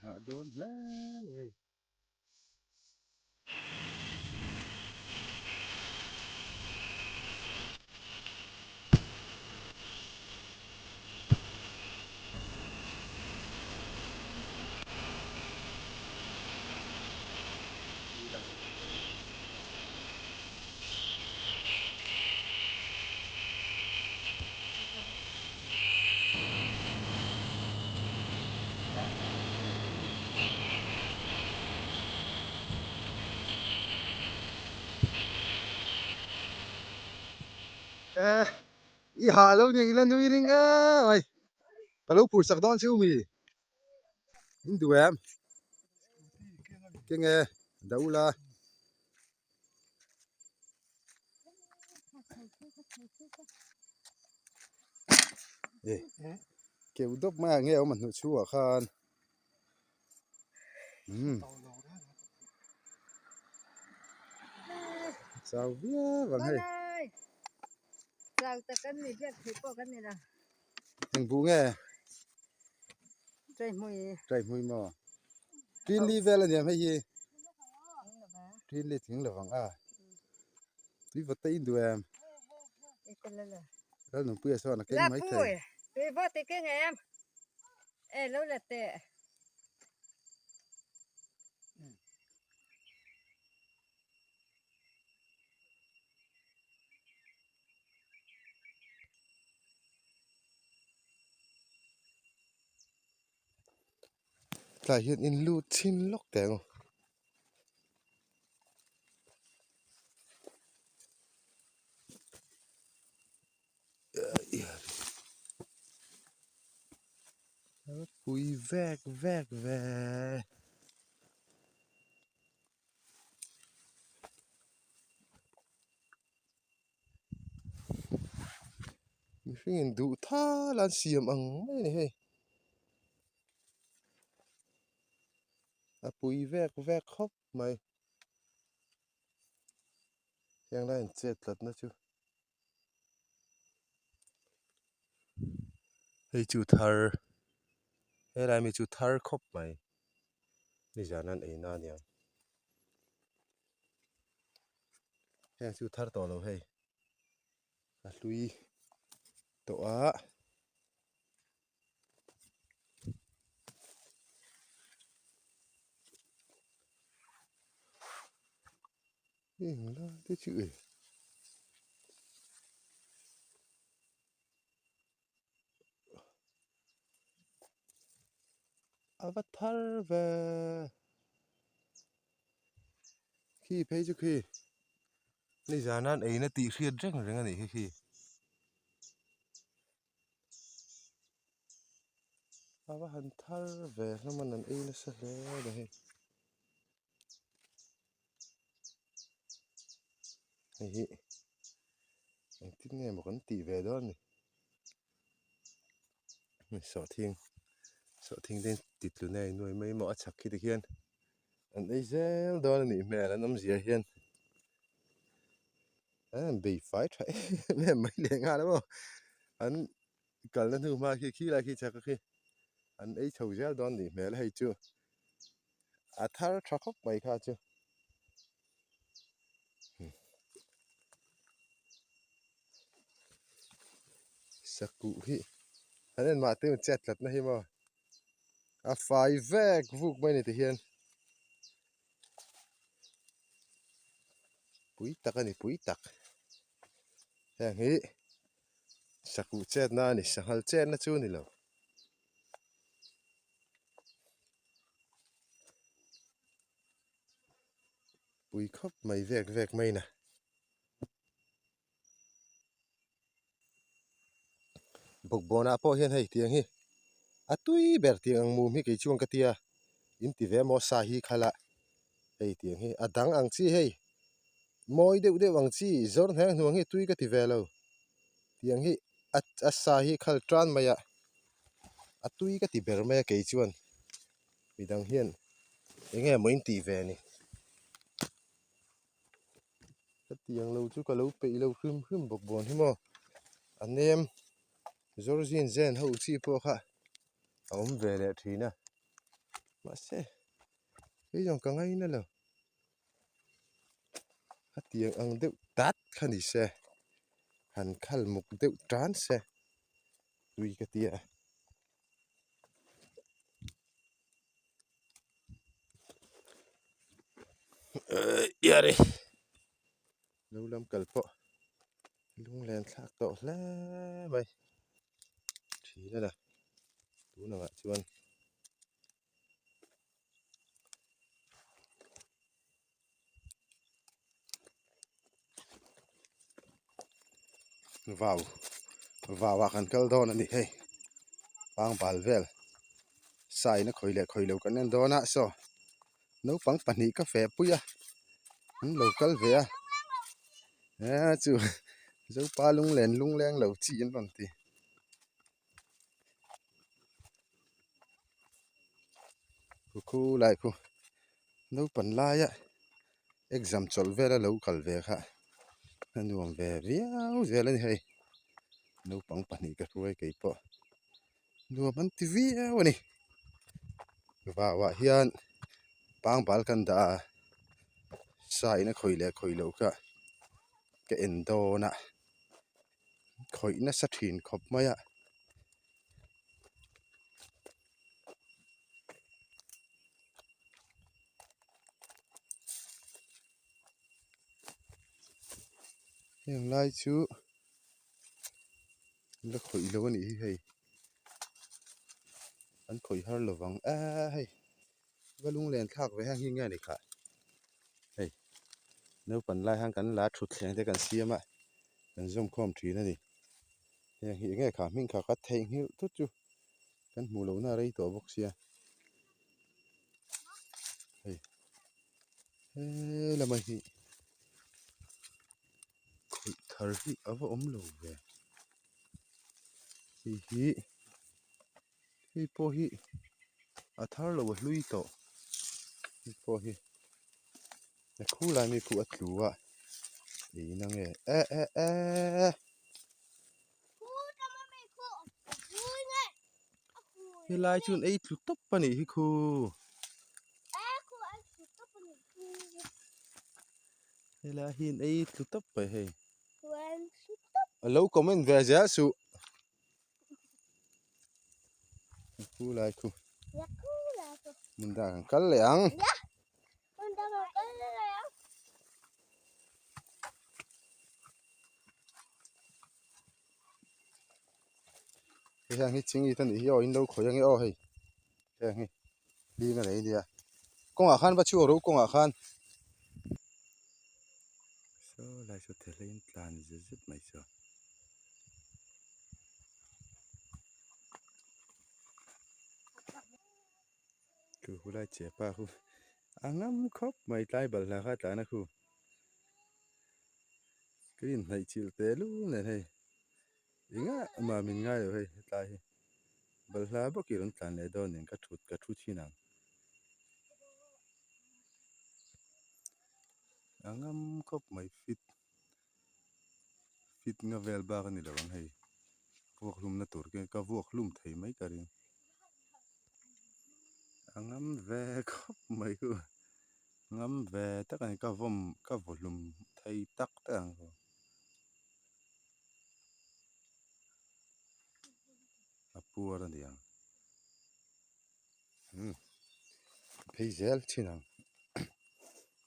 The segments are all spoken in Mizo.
Hah dawn hle mai. Eh, i ha lo ning la nui ring e mai. Ka lo phur sak dawn chiu mi. In duh em? Kenge dah ula. E keuh dawp mai ah nge a awm a hnuh chhuah khan umm chau viau ang hei eng buh nge ṭaihmui maw ṭinli vel a niam hei hi. Ṭin li tling lovang a, tui vawt te in duh em? Lalnunpuia sawn a keng mai thei. Tui vawt i keng em? E lo la teh. Tlai hian in lut chhin lawk teh ang. Pui vek vek ve. Mihringin duh thal an siam ang mai a ni hei. A pui vek vek khawp mai. Heng lai an chet tlatna chu hei chu thar helai mi chu thar khawp mai nizan an ei na aniang heng chu thar tawh lo hei a hlui tawh a. Eng lai te chu e. A va thar ve. Khi phei chu khi nizan an eina tih hriat reng reng a nih hi khi. A va han thar ve hlawm a nan ei nasa hle a hei. Hei hi engtin nge maw kan tih ve dawn ni hei sawhthing sawhthing te ti tlu nai nuai mai maw a chhak khi tikhian an ei zel dawn a nih hmel an awmzia hian an bei fai tha em em mai leh nghal a maw an kalna hnu hma khi khilai khi chhak a khi an ei chho zel dawn a nih hmel a hei chu a thar tha khawp mai kha chu. Sakuh hi an en mah te chet tlat na hi maw a fai vek vuk mai a ni ti hian pui tak a ni pui tak heng hi sakuh chet na a ni sanghal chet na chu a ni lo. Pui khawp mai vek vek mai na. Bawkbawnah pawh hian hei tiang hi a tui ber tiang ang mum hi kei chuan ka tia in ti ve maw sa hi khala hei tiang hi a dang ang chi hei mawi deuh deuh ang chi zawr hneng hnuang hi tui ka ti ve lo tiang hi a sa hi khal tan mai a a tui ka ti ber mai a kei chuan midang hian eng nge maw in tih ve ni. Hetiang lo chu ka lo peih lo hrim hrim bawk bawn hi maw a nem zawr zin zen ho chi pawh kha a awm ve leh thin a. Mahse kei zawng ka ngaina lo. A tiang ang deuh tat kha ni se, han khal muk deuh tan se tui ka ti a. Yare lo lam kal pawh lunglen thlak tawh hle mai thin a la tunah chuan. Vau vau ah kan kal dawn a ni hei pangbal vel sign a khawi leh khawi lo kan en dawn a saw naupang pahnih ka feh pui a an lo kal ve a eh chu zopa lunglen lungleng lo chi an rawn ti. Khu lai khu naupang laia exam chawlh vela lo kal ve kha a nuam ve viau zel a ni hei naupang pahnih ka hruai kei pawh nuam an ti viau a ni vau ah hian pangbal kan dah a sa in a khawih leh khawih loh kha ka en dawn a. khawih nasa thin khawp mai a. Heng lai chu la khawih lo a nih hi hei an khawih har lovang a hei va lunglen thlak ve heng hi nge ni khah. Hei naupang lai hian kan la thutthleng te kan siam a kan zawm khawm thin a ni heng hi enge kha hming kha ka theihnghilh thut chu kan hmuh lohna a rei tawh bawk sia hei he lama hi khawih thar hi a va awm lo ve hei hi hei pawh hi a thar lo a hlui tawh hei pawh hi a khu lai mi pawh a tlu a ei na nge eh eh eh helai chuan ei tlu tawp a nih hi khu helai hian ei tlu tawp mai hei a lo comment ve zel suh. Khu lai khu. Hmun dang kan kal leh ang. Hei hian hi ching it a nih hi aw in lo khawi ange aw hei heng hi hling a nei nia kawngah khan va chhuak ro kawngah khan saw lai saw thehlein tlan zet zet mai saw. Chu hulai che pa khu a ngam khawp mai tlai balhla kha tlan a khu ka inhnaih chilh teh lul nen hei engah mah min ngai lo hei hetlai hi balhla bawk hi rawn tlan leh dawn nen ka thut ka thu thin ang a ngam khawp mai fit. Fit nga vel bak a ni lo ang hei vuak hlum na tur khi ka vuak hlum thei mai ka ring a ngam ve khawp mai chu ngam ve tak a ni ka vawm ka vaw hlum thei tak tak ang chu a puar a ni ang umm phei zel thin ang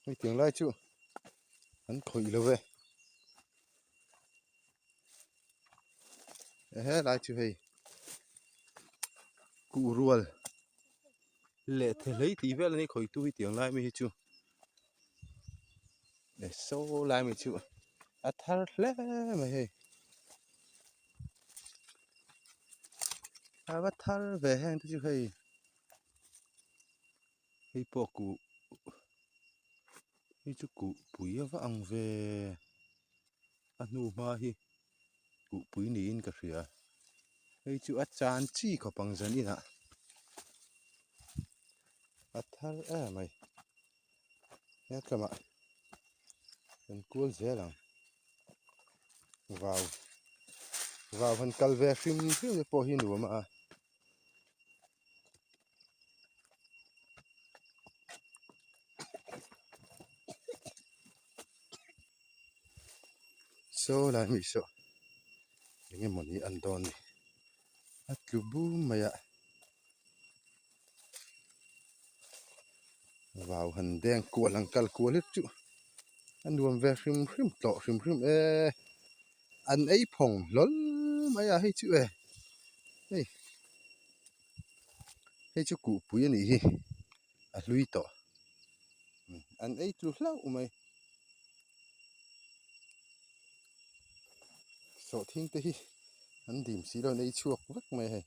hetiang lai chu. An khawih lo e. Ehe lai chu hei kuh rual leh the hlei tih vel a ni khawi tu hi tiang lai mi hi chu e saw lai mi chu a thar hle mai hei a va thar ve heng te chu hei hei pawh kuh. Hei chu kuhpui a va ang ve a hnu hma hi kuhpui niin ka hria hei chu a chan chi khawp ang zan inah a thar em mai hetlamah kan kual zel ang vau vau han kal ve hrim hrim te pawh hi nuam a. Saw lai mi saw eng emaw ni an dawn ni a tlu bum mai a vau han deng kual ang kal kual hi chu a nuam ve hrim hrim tlawh hrim hrim e an ei phawng hlawl mai a hei chu e hei hei chu kuhpui a nih hi a hlui tawh an ei tlu hlauh mai. Sawhthing te hi an dim si lo an ei chhuak vek mai hei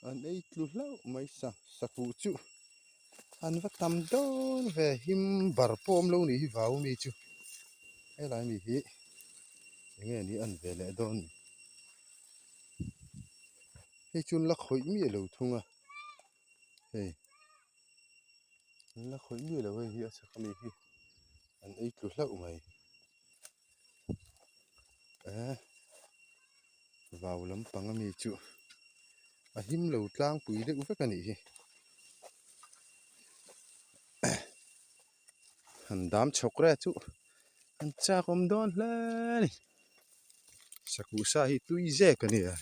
an ei tlu hlauh mai sa sakuh chu an va tam dawn ve him bar pawh awm lo nih hi vau mi chu helai mi hi enge ni an ve leh dawn ni hei chu an la khawih miah lo thung a hei. An la khawih miah lo hei hi a chak a mi hi an ei tlu hlauh mai eh vau lampang ami chu a him lo tlangpui deuh vek a nih hi han dam chhawk reh chu an chak awm dawn hle a ni sakuh sa hi tui zek a nia.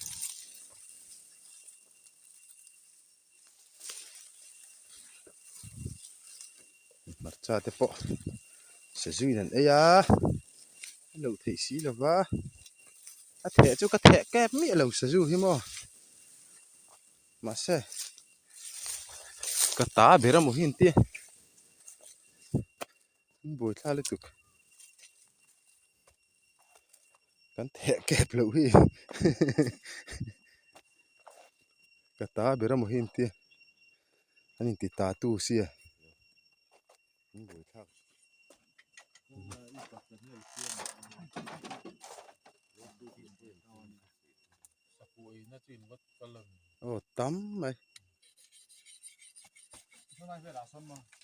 Hmarcha te pawh sazuiin an ei a a loh theih si lo va a theh chu ka theh kep miah lo sazu hi maw mahse ka ta ber emaw hi an tia an buaithla lutuk. Kan theh kep loh hi ka ta ber emaw hi an tia an inti ta tu sia an buaithlak aw tam mai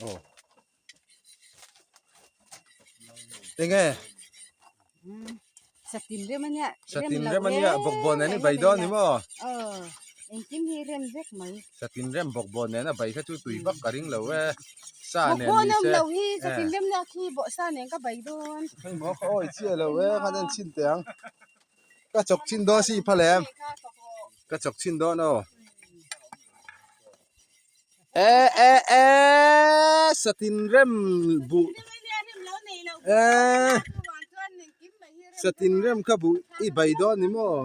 aw. Enge? Satin rem ania. Satin rem ania bawkbawn nen i bai dawn ni maw? Aw, engkim hi rem vek mai. Satin rem bawkbawn nen a bai kha chu tui vak ka ring lo e. Sa nen ni se. Bawkbawn awm lo hi satin rem na khi bawh sa nen ka bai dawn. Hei maw ka awi chiah lo e khan en chhin teh ang. Ka chawk chhin dawn si phal em? Ka chawk chhin dawn aw. E e e satin rem buh e satin rem kha buh i bai dawn ni maw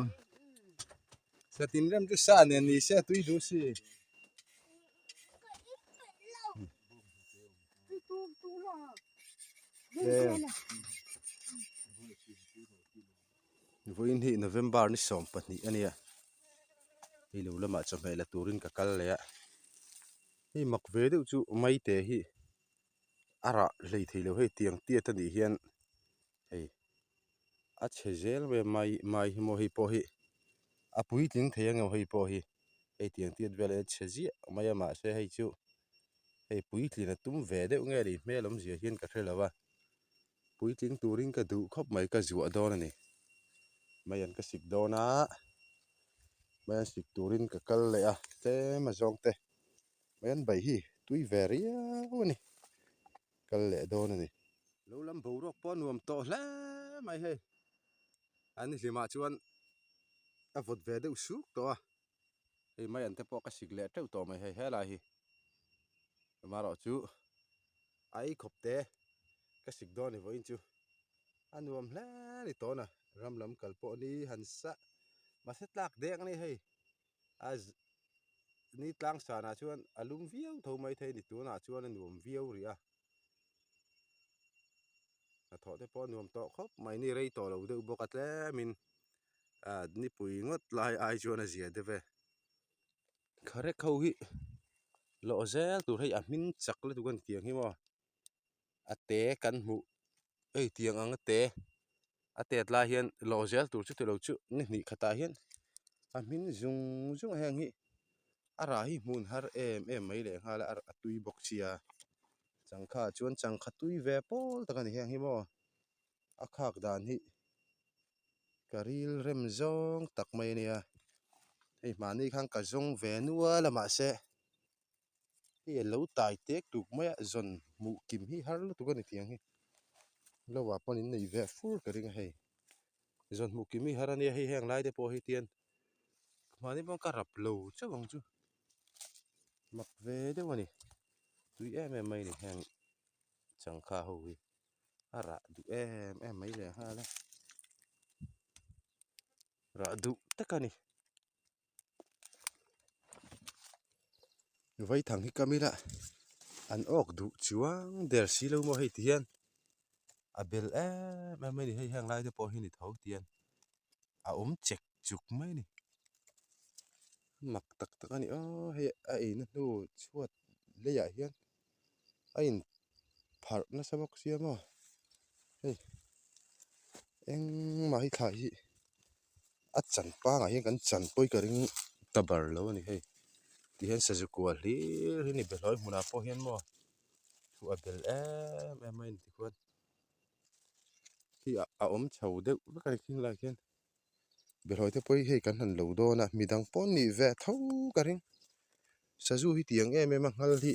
satin rem chu sa nen ni se a tui duh si. Vawiin hi November ni 12 a nia hei lo lamah chawhmeh la turin ka kal leh a hei mak ve deuh chu maite hi a rah hlei thei lo hei tiang tiat a nih hian hei a chhe zel mai a mai mai hi maw hei pawh hi a puitling thei ang emaw hei pawh hi hei tiang tiat vel a chhe ziah mai a mahse hei chu hei puitlin a tum ve deuh nge ni hmel awmzia hian ka hre lo a. Puitling turin ka duh khawp mai ka zuah dawn a ni. Mai an ka sik dawn a, mai an sik turin ka kal leh a tlem a zawng te mai an bai hi tui ve riau a ni, kal leh dawn a ni. Lo lam boruak pawh a nuam tawh hle mai hei, an hlimah chuan a vawt ve deuh suk tawh a, hei mai an te pawh ka sik leh teuh tawh mai hei helai hi amaherawh chu. A ei khawp te ka sik dawn ni vawiin chu a nuam hle ni tawn a ram lam kal pawh ni han sa mahse tlak deng a ni hei a ni tlang sanah chuan a lum viau tho mai thei a ni tunah chuan a nuam viau rih a hnathawh te pawh a nuam tawh khawp mai ni rei tawh lo deuh bawk a tlemin ah nipui ngawt lai ai chuan a zia deuh e. Kharek ho hi lawh zel tur hei a hming chak lutuk a ni tiang hi maw a te kan hmuh hei tiang ang a te a tet lai hian lawh zel tur chu tilo chu ni hnih khatah hian a hming zung zung a heng hi a rah hi hmun har em em mai leh nghal a a tui bawk sia changkha ah chuan changkha tui ve pawl tak a ni heng hi maw a khak dan hi ka ril rem zawng tak mai a nia hei mahni khan ka zawng ve nual a mahse hei a lo tai tek tuk mai a zawn hmuh kim hi har lutuk a ni tiang hi. Lo ah pawn in nei ve fur ka ring a hei zawn hmuh kim hi har a nia hei heng lai te pawh hi tian mahni pawn ka rap lo chauh ang chu mak ve deuh a ni tui em em mai a ni heng changkha ho hi a rah duh em em mai leh nghal a rah duh tak a ni. Vaithang hi kam ila an awk duh chuang der si lo maw hei ti hian a bel em em mai a ni hei heng lai te pawh hi ni tho tian a awm chek chuk mai a ni mak tak tak a ni aw hei a eina hnu chhuat leiah hian a in pharh nasa bawk sia maw hei engmah hi thlai hi. A chan pangah hian kan chan pawi ka ring ta bar lo a ni hei ti hian sazu kual hlir hi ni behlawi hmunah pawh hian maw thu a bel em em mai a ni tikhuan khi a awm chho deuh vek a ni khing lai khian behlawi te pawh hi hei kan han lo dawn a midang pawh an nih ve tho ka ring sazu hi tiang em em a nghal hi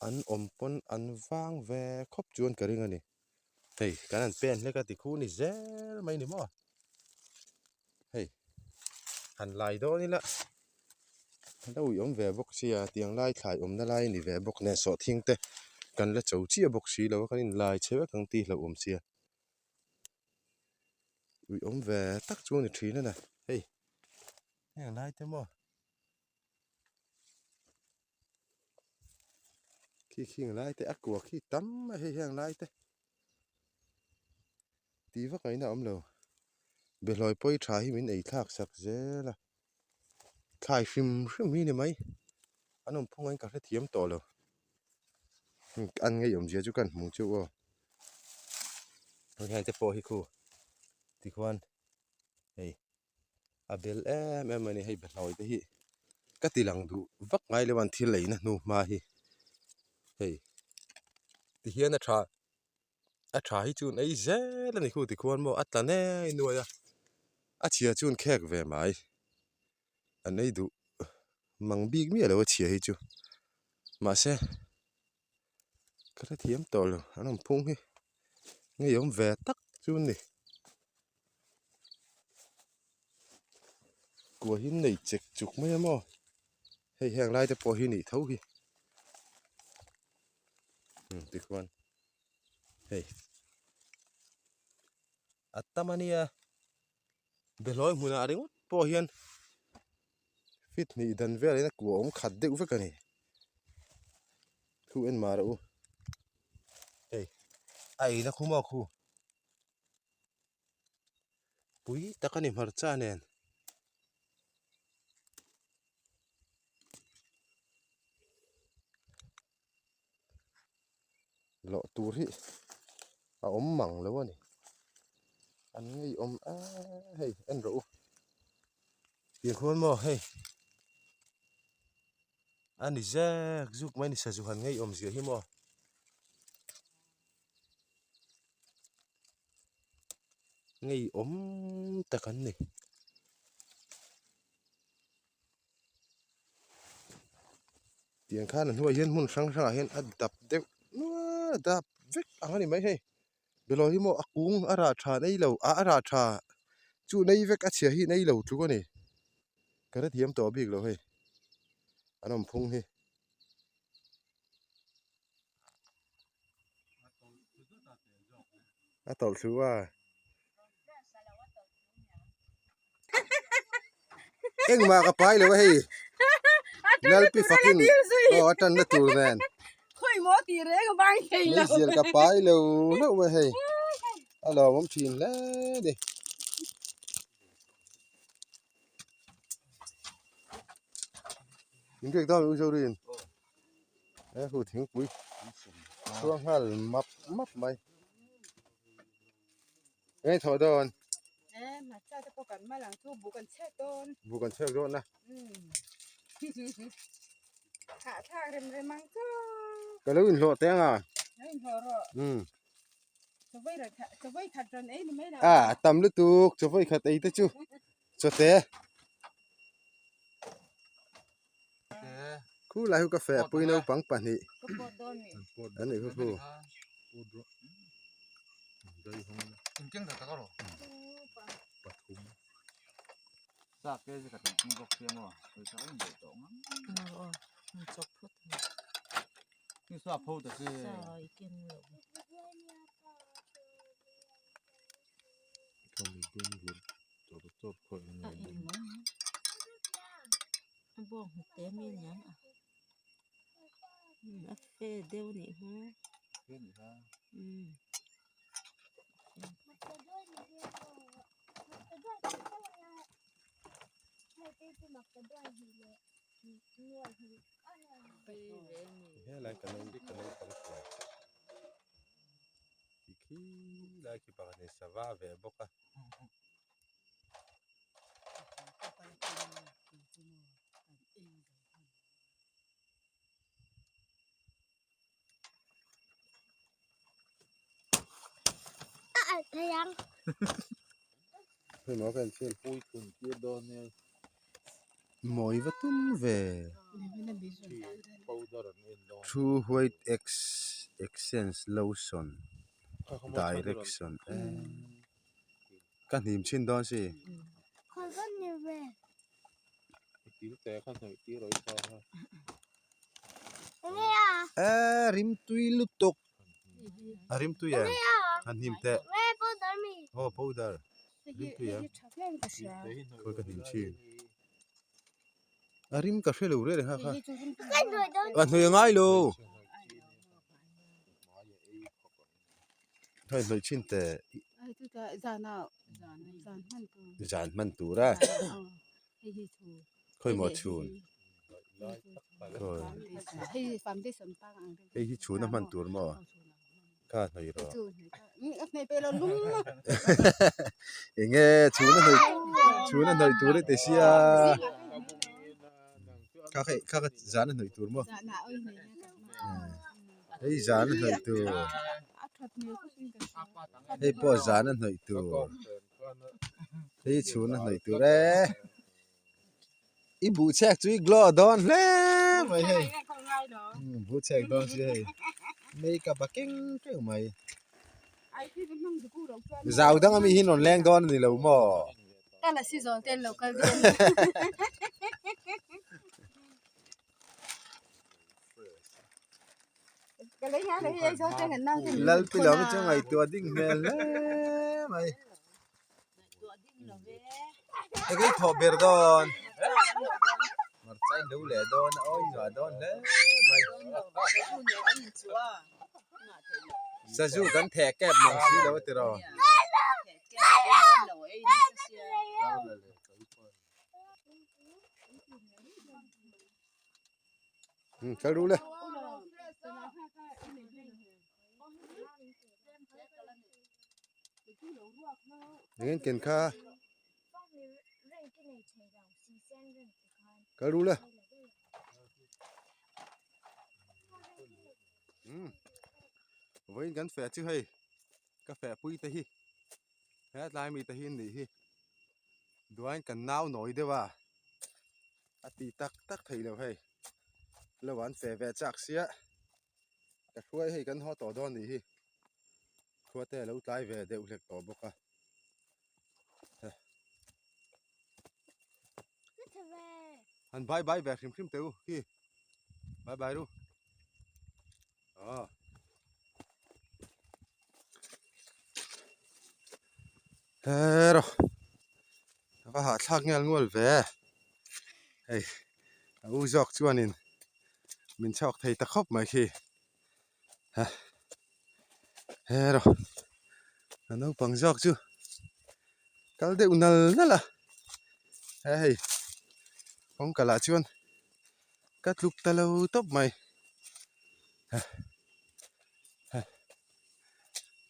an awm pawn an vang ve khawp chuan ka ring a ni. Hei kan han pen hlek a ti khu ni zel mai ni maw hei han lai dawn ila a lo ui awm ve bawk sia tiang lai thlai awmna lai a ni ve bawk nen sawhthing te kan la cho chiah bawk si lo a kan inlai chhe vek ang tih hlauh awm sia ui awm ve tak chu a ni thin a na hei heng lai te maw. Khi khing lai te a kua khi tam mai hei heng lai te tih vak ngaihna a awm lo behlawi pawi tha hi min ei thlak sak zel a thlai hrim hrim hi ni mai an awm phung ang ka hrethiam tawh lo an ngeiawmzia chu ka han hmu chu aw heng te pawh hi khu tikhuan hei. a bel em em a ni hei behlawi te hi ka ti lang duh vak ngai lo an thil eina hnu hma hi hei ti hian a tha a tha hi chu an ei zel a ni khu tikhuan maw a tla nei nuai a a chhia chu an khek ve mai an ei duh mang bik miah lo a chhia hi chu mahse. Ka hrethiam tawh lo an awm phung hi ngei awm ve tak chu a ni kua hi an nei chek chuk mai a maw hei heng lai te pawh hi nih tho hi tikhuan hei a tam a nia behlawi hmunah ringawt pawh hian fit hnih dan velin a kua awm khat deuh vek a ni thu en mah rawh u hei a eina khu maw khu pui tak a ni hmarcha nen. Loh tur hi a awm mang lo a ni an ngeiawm a hei en rawh u tiang khuan maw hei a ni zek zuk mai a ni sazu han ngeiawm zia hi maw. Ngeiawm tak an ni. Tiang khan a hnuaiah hian hmun hrang hrangah hian a dap deuh nual a dap vek ang a ni mai hei belawi hi maw a kung a rah tha nei lo ah a rah tha chu nei vek a chhia hi nei lo tluk a ni ka hrethiam tawh bik lo hei an awm phung hi. A tawlh thlu a. Engmah ka pai lo a hei. Lalpi fakin aw a tanna tur nen. Khawi maw ti reng a vang thei lo. Meizial ka pai lo hlauh mai hei. A lawmawm thin hle ni. In biak dawn u Zorin. He hu thingpui chhuang nghal map map mai. Eng thawh dawn? E, hmarcha te pawh kan mal ang chu buh kan chhek dawn. Buh kan chhek dawn na. Thah thlak rem rem ang chu. Ka lo inhlawh teh ang a. Lo inhlawh rawh. Chawei khat rawn ei ni mai lo. A tam lutuk chawei khat ei te chu. Chawte. Khu lai hu ka feh pui naupang pahnih. An nih khu khu. Helai ka nau ka naupang hruai khi khi lai khi pakhat in sava ve bawk a. Mawi va tum ve True white essence lotion direction ka hnim chhin dawn si. Eee rimtui lutuk a rimtui em a hnim teh aw powder rimtui em khawi ka hnim thin a rim ka hre lo reng reng kha kha a hnuai a ngai lo hei hnawih thin teh zan hman tur a. Khawi maw chhun? Hei hi chhun a hman tur maw? Kha hnawih rawh. Eng nge chhun a hnawih chhun a hnawih tur i ti sia. Kha hei kha kha zan a hnawih tur maw? Hei zan a hnawih tur. Hei pawh zan a hnawih tur. Hei chhun a hnawih tur e i buh chhek chu i glow dawn hle mai hei buh chhek dawn si hei makeup a keng keng mai zau dang ami hi rawn leng dawn a ni lo maw. Lalpilawm hi chu ngaihtuah ding hmel hle mai. Eng ei thawh ber dawn. Hmarcha in lo leh dawn a awi ngah dawn hle mai. Sazu kan theh kep mang si lo a tiraw. Kal ru le. Engin ken kha. Kal ru le. Vawiin kan feh chu hei ka feh pui te hi hetlai mi te hi an nih hi duain kan nau nawi deuh a a ti tak tak thei lo hei lo an feh ve chak sia ka hruai hei kan haw tawh dawn nih hi khua te a lo tlai ve deuh hlek tawh bawk a. Han bye bye ve hrim hrim teh u khi bye bye ru ah hero va hahthlak ngial ngual ve hei a u zawk chuanin min chhawk thei ta khawp mai khi ha hero a naupang zawk chu kal deuh nal nal a he hei kawngka lah chuan ka tluk ta lo tawp mai ha ha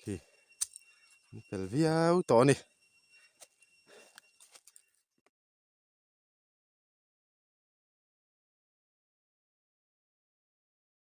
khi an fel viau tawh a ni.